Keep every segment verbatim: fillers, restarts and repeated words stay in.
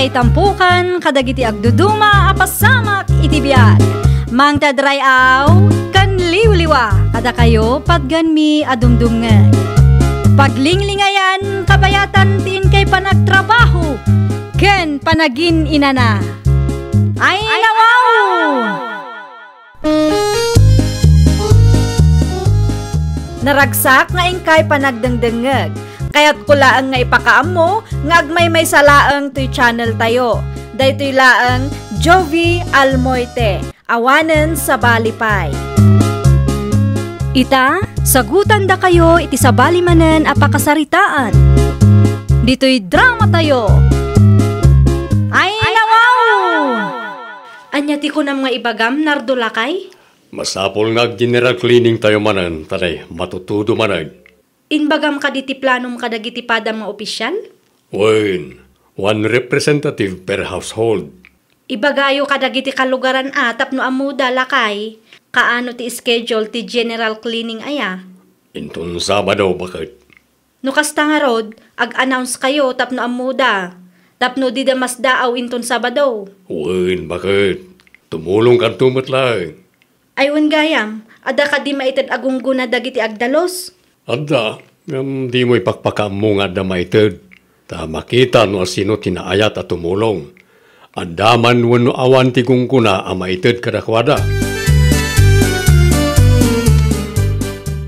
Itampukan kadagiti agduduma a pasamak iti biag. Mangted ray-aw ken liwliwa kadakayo patgenmi a dumdumngeg. Paglinglingayan, kabayatan ti inkay panagtrabaho ken panagin-inana. Ay, nawaw! Naragsak nga inkay panagdengdengngeg. Kayatko laeng nga ipakaammo nga agmaymaysa laeng toy channel tayo. Daytoy laeng Jovie Almoite, awanen sabali pay. Ita, sagutandakayo iti sabali manen a pakasaritaan. Ditoy drama tayo. Ay, nawaw! Ania ti kunam nga ibagam, Nardo, lakay? Masapul nga ag-general cleaning tayo manen, ta nay, matutudo manen. Imbagam kadi ti planom kadagiti padam nga opisyal? Wen, one representative per household. Ibagayo kadagiti kalugaran a tapno ammoda, lakay, kaano ti schedule ti general cleaning aya? Inton Sabado, baket. No kasta ngarud, ag-announce kayo tapno ammoda, tapno dida masdaaw inton Sabado. Wen, baket. Tumulongkanto met laeng. Ay wen gayam, adda kadi maited a gunggona dagiti agdalus? Adda, ngem dimo ipakpakaammo nga adda maited. Ta makita no asino ti naayat a tumulong. Adda man wenno awan ti gunggona a maited kadakuada.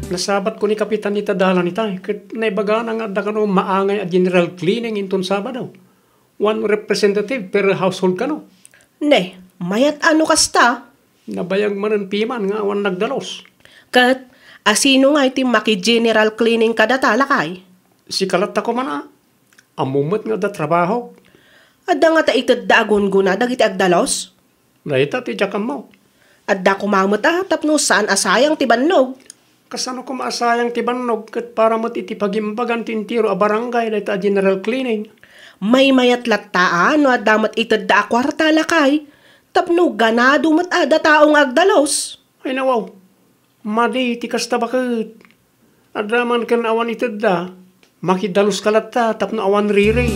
Nasabatko ni Kapitan ita dalan itay, ket naibagana nga adda kano maangay a general cleaning inton Sabado. One representative per household kano. Ne, mayat a no kasta. Nabayag manen piman nga awan nagdalus. Ket, asino ngay ti maki-general cleaning kadata, lakay? Sika latta koman a. Ammom met nga adda trabaho. Adda ngata itedda a gunggona dagiti agdalus? Dayta ti diak ammo. Adda koma met a tapno saan a sayang ti bannog. Kasano koma a sayang ti bannog ket para met iti pagimbagan ti entero a barangay dayta a general cleaning? Maymayat latta a no adda met itedda a kuarta, lakay, tapno ganado met a datao nga agdalus. Ay nawaw, madi ti kasta baket. Adda man ken awan itedda, makidaluska latta tapno awan riri.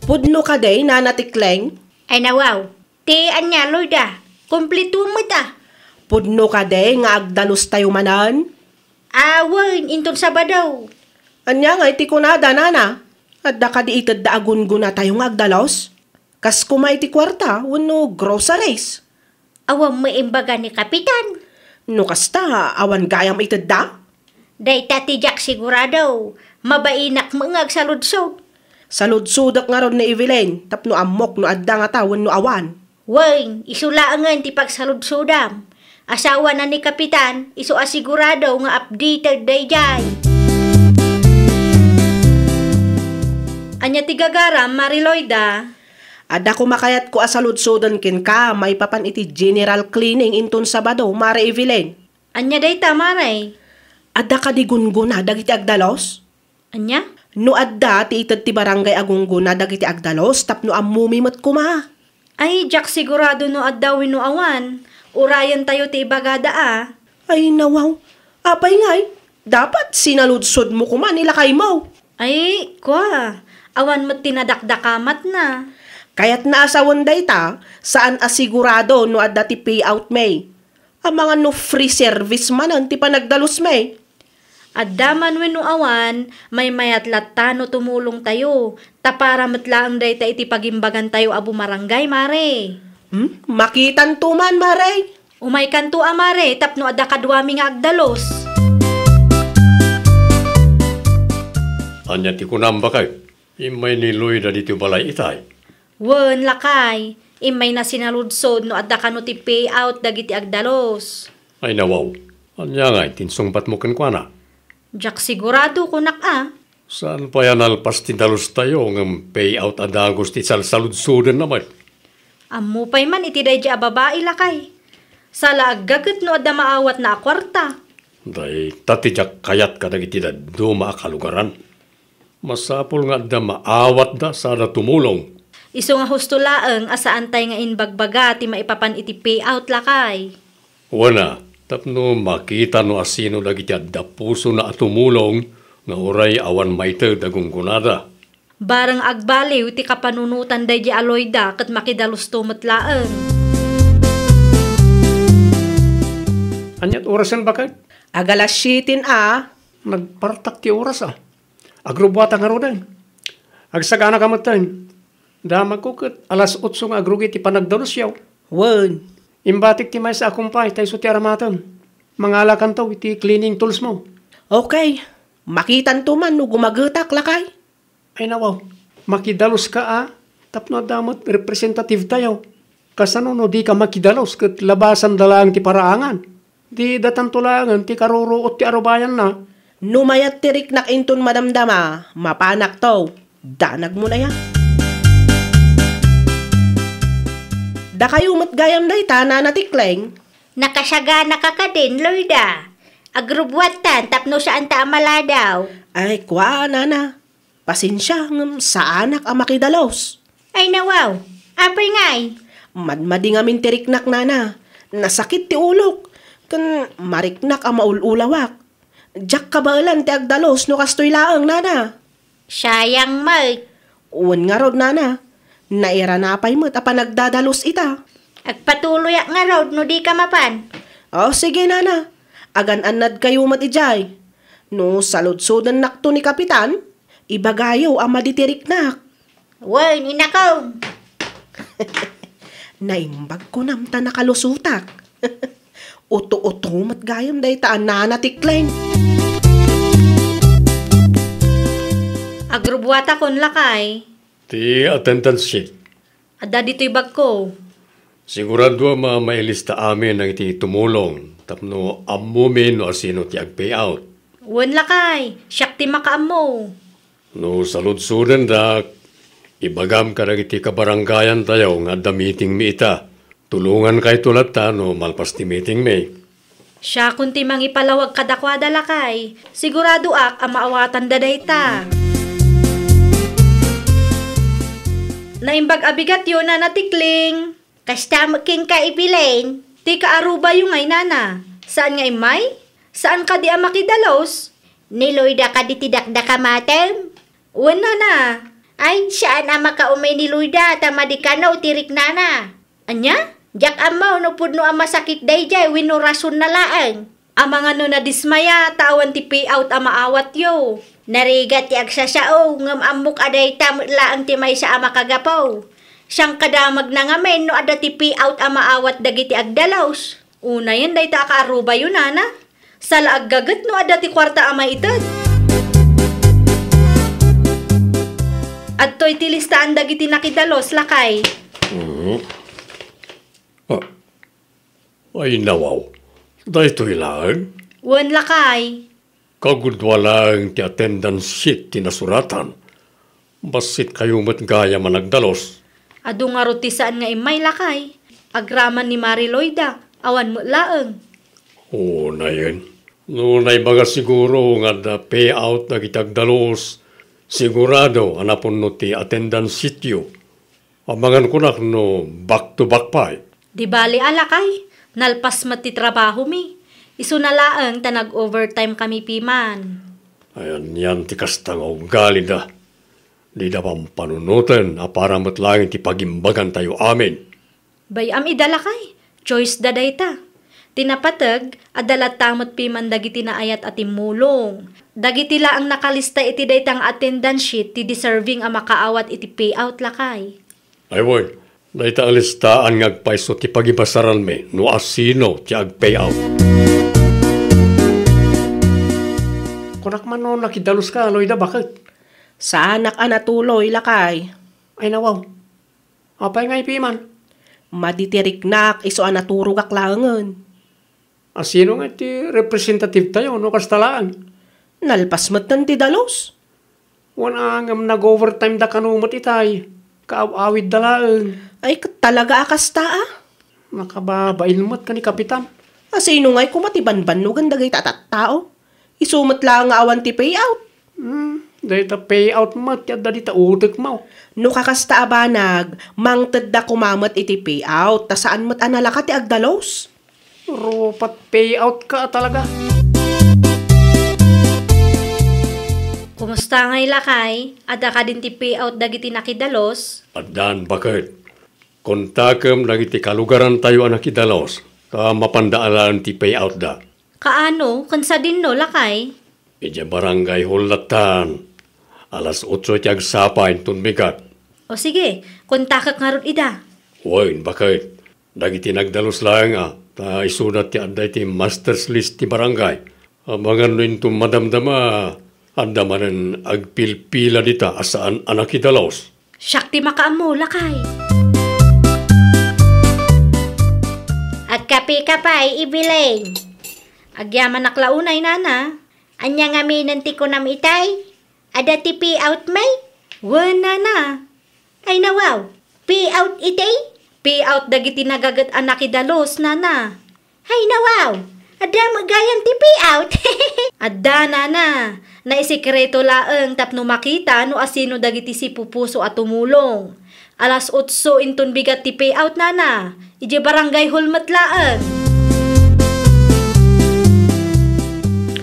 Pudno kadi, Nana Tikleng? Ay nawaw, ti ania, Loida? Kumpleto met a. Pudno kadi nga agdalustayo manen? Awen, inton Sabado. Ania ngay ti kunada, Nana? Adda kadi itedda a gungonatayo nga agdalus? Kas koma iti kuarta wenno groceries? Awan met imbaga ni Kapitan. No kasta, awan gayam itedda? Dayta ti diak sigurado. Mabainak met nga agsaludsod. Saludsodek ngarud ni Evelyn tapno ammok no adda ngata wenno awan. Wen, isu laengen ti pagsaludsodam. Asawana ni Kapitan, isu a sigurado nga updated daydiay. Ania ti gagaram, Mare Loida? Adda koma kayatko a saludsoden kenka maipapan iti general cleaning inton Sabado, Mare Evelyn. Ania dayta, Mare? Adda kadi gunggona dagiti agdalus? Ania? No adda ti ited ti barangay a gunggona dagiti agdalus tapno ammomi met koma. Ay, diak sigurado no adda wenno awan. Urayentayo ti ibagada a. Ay, nawaw. Apay ngay, dapat sinaludsodmo koma ni lakaymo. Ay, kua, awan met ti nadakdakamatna. Kayatna a sawen dayta, saan a sigurado no adda ti payout mi. Amangan no free service manen ti panagdalusmi. Adda man wenno awan, maymayat latta no tumulongtayo, ta para met laeng dayta iti pagimbagantayo a bumarangay, Mare. Hmm? Makitanto man, Mare. Umaykanto a, Mare, tapno adda kaduami nga agdalus. Ania ti kunam, baket? Immay ni Loida ditoy balay itay. Wen, lakay, immayna sinaludsod no adda kano ti payout dagiti agdalus. Ay nawaw, ania ngay ti insungbatmo kenkuana? Diak sigurado, kunak a. Saan pay a nalpas ti dalustayo ngem payout a dagus ti salsaludsodenna met? Ammo pay man iti daydiay a babai, lakay. Sala aggaget no adda maawatna a kuarta. Dayta ti diak kayat kadagiti dadduma a kalugaran. Masapul nga adda maawatda sada tumulong. Isu nga husto laeng a saantay nga imbagbaga ti maipapan iti payout, lakay. Wen a, tapno makita no asino dagiti adda pusona a tumulong nga uray awan maited a gunggonada. Bareng agbaliw ti kapanunotan daydi a Loida ket makidalusto met laeng. Aniat orasen, baket? Ag alas siete a. Nagpartak ti oras a. Agrubuata ngaruden. Agsagana ka metten. Damagko ket alas otso nga agrugi ti panagdalusyo. Wen. Imbatik ti maysa a kumpay ta isu ti aramatem. Mangalakanto iti cleaning tools mo. Okay. Makitanto man no gumagetak, lakay. Ay nawaw, makidaluska a, tapno adda met representative tayo. Kasano no dika makidalus ket labasanda laeng ti paraangan? Di datanto laengen ti karuruot ti arubayanna. No mayat ti riknak inton madamdama, mapanakto. Danagmo na ya. Dakayo met gayam dayta, Nana Tikling? Nakasaganaka kadin, Loida. Agrubuattan tapno saanta a maladaw. Ay, kua, Nana. Pasensia, ngem saanak a makidalus. Ay nawaw, apay ngay? Madmadi ngamin ti riknak, Nana. Nasakit ti ulok. Ken mariknak a maul-ulawak. Diak kabaelan ti agdalus no kastoy laeng, Nana. Sayang met. Wen ngarud, Nana. Nairana pay met a panagdadalus ita. Agpatuloyak ngarud no dika mapan. O, sige, Nana. Agan-annadkayo met idiay. No saludsodennakto ni Kapitan, ibagayo a madi ti riknak. Wen, inakong. Naimbag kunam ta nakalusotak. Uto-uto met gayam dayta a Nana Tikling. Agrubuatakon, lakay. Ti attendance sheet. Adda ditoy bagko. Sigurado a ma-, mailista amin dagiti tumulong tapno ammomi no asino ti agpayout. Wen, lakay, siak ti makaammo. No saludsodendak, ibagam kadagiti kabarangayantayo nga adda meetingmi ita. Tulongankayto latta no malpas ti meetingmi. Siakon ti mangipalawag kadakuada, lakay. Siguradoak a maawatanda dayta. Naimbag a bigatyo, Nana Tikling. Kasta met kenka, Evelyn. Ti kaarubayo ngay, Nana. Saan nga immay? Saan kadi a makidalus? Ni Loida kadi ti dakdakamatem? Wen, Nana. Ay, saan a makaumay ni Loida ta madi kano ti riknana. Ania? Diak ammo no pudno a masakit daydiay wenno rasonna laeng. Amangan no nadismaya ta awan ti payout a maawatyo. Narigat ti agsasao, ngem ammok a dayta met laeng ti maysa a makagapu. Sangkadamagna ngamin no adda ti payout a maawat dagiti agdalus. Unayen dayta a kaarubayo, Nana. Saan la aggaget no adda ti kuarta a maited. Adtoy ti listaan dagiti nakidalus, lakay. Mhm. Ah. Ay, nawaw. Daytoy laeng? Wen, lakay. Kagudua laeng ti attendance sheet ti nasuratan. Bassitkayo met gayam a nagdalus. Adu ngarud ti saan nga immay, lakay. Agraman ni Mari Loida, awan met laeng. Unayen. No naibaga siguro nga adda payout dagiti agdalus, sigurado a napunno ti attendance sheetyo. Amangan kunak no back to back pay. Di bali a, lakay, nalpas met ti trabahomi. Isuna laeng ta nag-overtime kami piman. Ay, anian ti kasta nga ugalida. Dida pampanunoten a para met laeng ti pagimbagantayo amin. Bay-am ida, lakay. Choice da dayta. Ti napateg, adda latta met piman dagiti naayat a timmulong. Dagiti laeng nakalista iti dayta nga attendance sheet ti deserving a makaawat iti payout, lakay. Ay, wen, dayta a listaan nga agpayso ti pagibasaranmi no asino ti agpayout. Kunak man no nakidaluska, Loida, baket? Saanak a natuloy, lakay. Ay, nawaw. Apay nga ipiman? Madi ti riknak isu a naturogak laengen. Asino nga ti representative tayo no kasta laeng? Nalpas metten ti dalus. Wen a ngem nag-overtime da kano met itay. Kaaw-awid da laeng. Ay, ket talaga a kasta a? Nakababain met ken ni Kapitan. Asino ngay koma ti banbannogen dagiti a tattao? Isu met laeng nga awan ti payout. Hmm, dayta payout met ti adda dita utekmo. No kakasta a banag, mangtedda koma met iti payout, ta saan met a nalaka ti agdalus. Rupat payout ka talaga. Kumusta ngay, lakay? Adda kadin ti payout dagiti nakidalus? Addan, baket. Kontakem dagiti kalugarantayo a nakidalus, ta mapanda alaen ti payoutda. Kaano? Ken sadinno, lakay? Idiay barangay hall lattan. Alas otso ti agsapa inton bigat. O sige, kontakek ngarud ida. Wen, baket. Dagiti nagdalus laeng a, ta isuda ti adda iti master's list ti barangay. Amangan no inton madamdama, adda manen agpilpila dita a saan a nakidalus. Siak ti makaammo, lakay. Agkapika pay, Evelyn. Agyamanak la unay, nana. Ania ngaminen ti kunam itay? Adda ti payout, may? Wen, nana. Ay, nawaw. Payout itay? Payout dagiti nagaget a nakidalus, nana. Ay, nawaw. Adda met gayam ti payout. Adda, nana. Naisekreto laeng tapno makita no asino dagiti sipupuso a tumulong. Alas otso inton bigat ti payout, nana. Idiay barangay hall met laeng.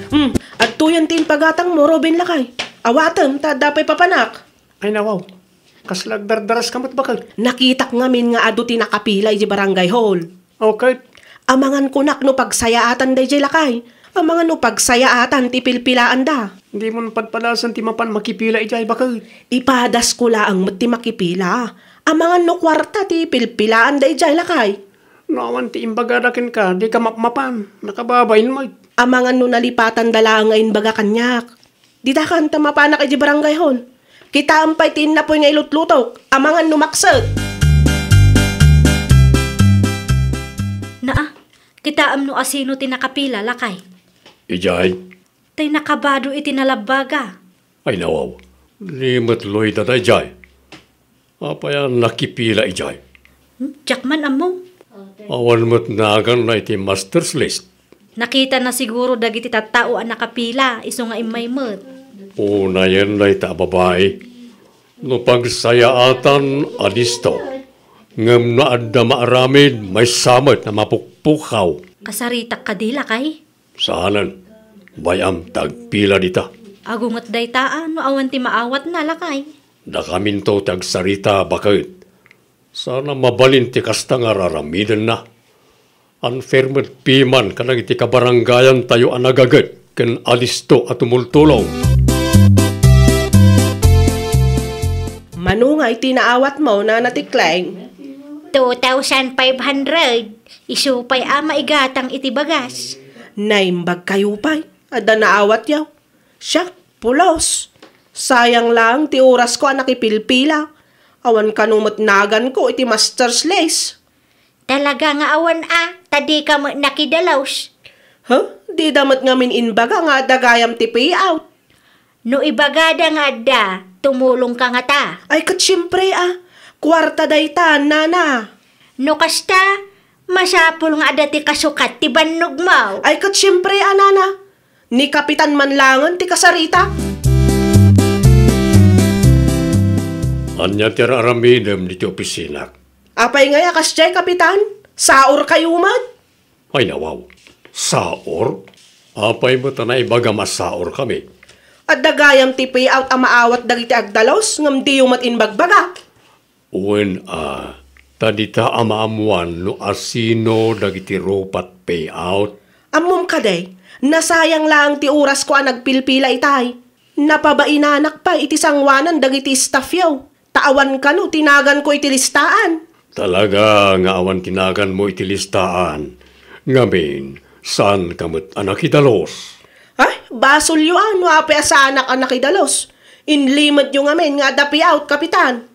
Hmm, adtoyen ti impagatangmo, Ruben, lakay. Awatem, ta adda pay papanak. Ay, nawaw. Kasla agdardaraska met, baket. Nakitak ngamin nga adu ti nakapila idiay barangay hall. O, ket? Amangan kunak no pagsayaatan daydiay, lakay. Amangan no pagsayaatan ti pilpilaanda. Dimon padpadasen ti mapan makipila idiay, baket. Ipadasko laeng met ti makipila. Amangan no kuarta ti pilpilaanda idiay, lakay. No awan ti imbagada kenka, dika mapmapan. Nakababain met. Amangan no nalipatanda laeng nga imbaga kaniak. Ditakan ta mapanak idiay barangay hall. Kitaem pay ti innapoy nga ilutlutok, amangan no makset. Naa, kitaem no asino ti nakapila, lakay. Idiay? Tay nakabado iti nalabbaga. Ay, nawaw. Ni met Loida daydiay. Apay a nakipila idiay? Hmm, diak man ammo. Awan met naganna iti master's list. Nakitana siguro dagiti tattao a nakapila, isu nga immay met. Unayen dayta a babai. No pagsayaatan, adisto. Ngem no adda maaramid, maysa met a mapukpukaw. Kasaritak kadi, lakay? Saanen. Bay-am ta agpila dita. Agunget dayta a no awan ti maawatna, lakay. Dakaminto ti agsarita, baket. Saan a mabalin ti kasta nga raramidenna. Unfair met piman kadagiti kabarangayantayo a nagaget ken alisto a tumultulong. Mano nga iti naawatmo, Nana Tikleng? Two thousand five hundred. Isu pay a maigatang iti bagas. Naimbag kayo pay. Adda naawatyo. Siak, pulos. Sayang lang ti orasko a nakipilpila. Awan kano met naganko iti master's list. Talaga nga awan a, ta dika met nakidalus. Huh? Dida met ngamin inbaga nga adda gayam ti payout. No ibagada nga adda, tumulongka ngata. Ay, ket siempre a. Kuarta dayta, nana. No kasta, masapul nga adda ti kasukat ti bannogmo. Ay, ket siempre a, nana. Ni Kapitan man langen ti kasarita. Ania ti ar-aramidem ditoy opisinak? Apay ngay a kasdiay, Kapitan? Saor kayo met? Ay, nawaw. Saor? Apay met a naibagam a saor kami? Adda gayam ti payout a maawat dagiti agdalus, ngem diyo met imbagbaga. Wen a, ta dita a maammuan no asino dagiti rupat payout. Ammom kadi, nasayang laeng ti orasko a nagpilpila itay. Napabainanak pay iti sangoanan dagiti staffyo, ta awan kano ti naganko iti listaan. Talaga nga awan ti naganmo iti listaan. Ngamin, saanka met a nakidalus. Ay, basolyo a no apay a saanak a nakidalus. Inlimetyo ngamin nga adda payout, Kapitan.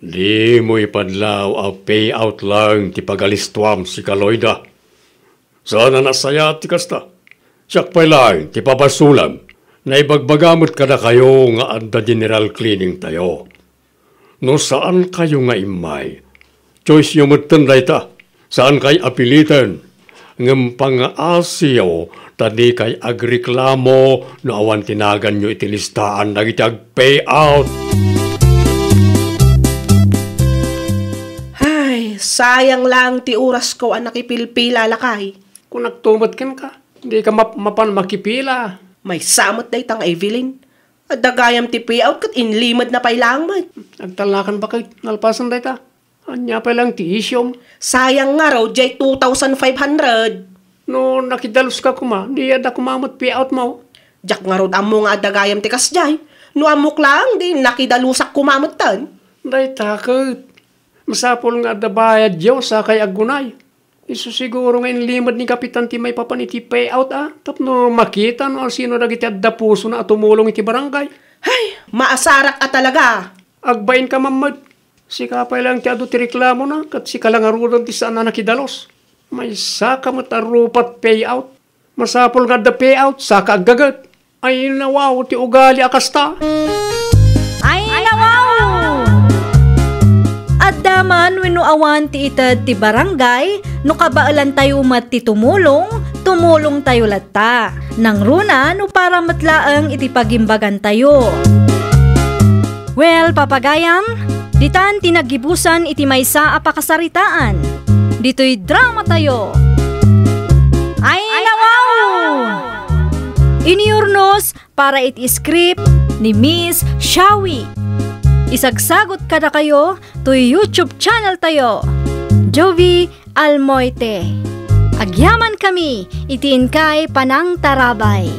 Dimo ipadlaw a payout laeng ti pagalistuam, sika Loida. Saan a nasayaat ti kasta. Siak pay laeng ti pabasolem. Naibagbaga met kadakayo nga adda general cleaning tayo. No saan kayo nga immay, choice yo metten dayta. Saan kay a piliten. Ngem pangngaasiyo ta dikay agreklamo no awan ti naganyo iti listaan dagiti agpayout. Ay, sayang lang ti orasko a nakipilpila, lakay. Kunakto met kenka, dika map-, mapan makipila. Maysa met dayta nga Evelyn. Adda gayam ti payout ket inlimedna pay laeng met. Agtallakan baket, nalpasen dayta. Ania pay laeng ti isyum? Sayang ngarud, jay two thousand five hundred. No nakidaluska koma, di adda koma met payout mo. Diak ngarud ammo nga adda gayam ti kasjay. No ammok laeng, di nakidalusak koma metten. Dayta ket, masapul nga adda bayadyo, sakay aggunay. Isu siguro nga inlimed ni Kapitan ti maipapan iti payout, a, tapno makita no asino dagiti adda pusona a tumulong iti barangay. Hay, maasarak a talaga! Agbainka man met. Sika pay laeng ti adu ti reklamona, ket sika la ngaruden ti saan a nakidalus. Maysaka met a rupat payout. Masapul nga adda payout, saka aggaget. Ay, nawaw ti ugali a kasta. Ay, nawaw! Adda man wenno awan ti ited ti barangay, no kabaelantayo met ti tumulong, tumulongtayo latta. Nangruna no para met laeng iti pagimbagantayo. Well, papagayam, ditan ti naggibusan iti maysa a pakasaritaan. Ditoy dramatayo. Ay, nawaw! Iniyurnos para iti script ni Miss Shawi. Isagsagot kadakayo toy YouTube channel tayo, Jovi Almoite. Agyaman kami iti inkay panangtarabay.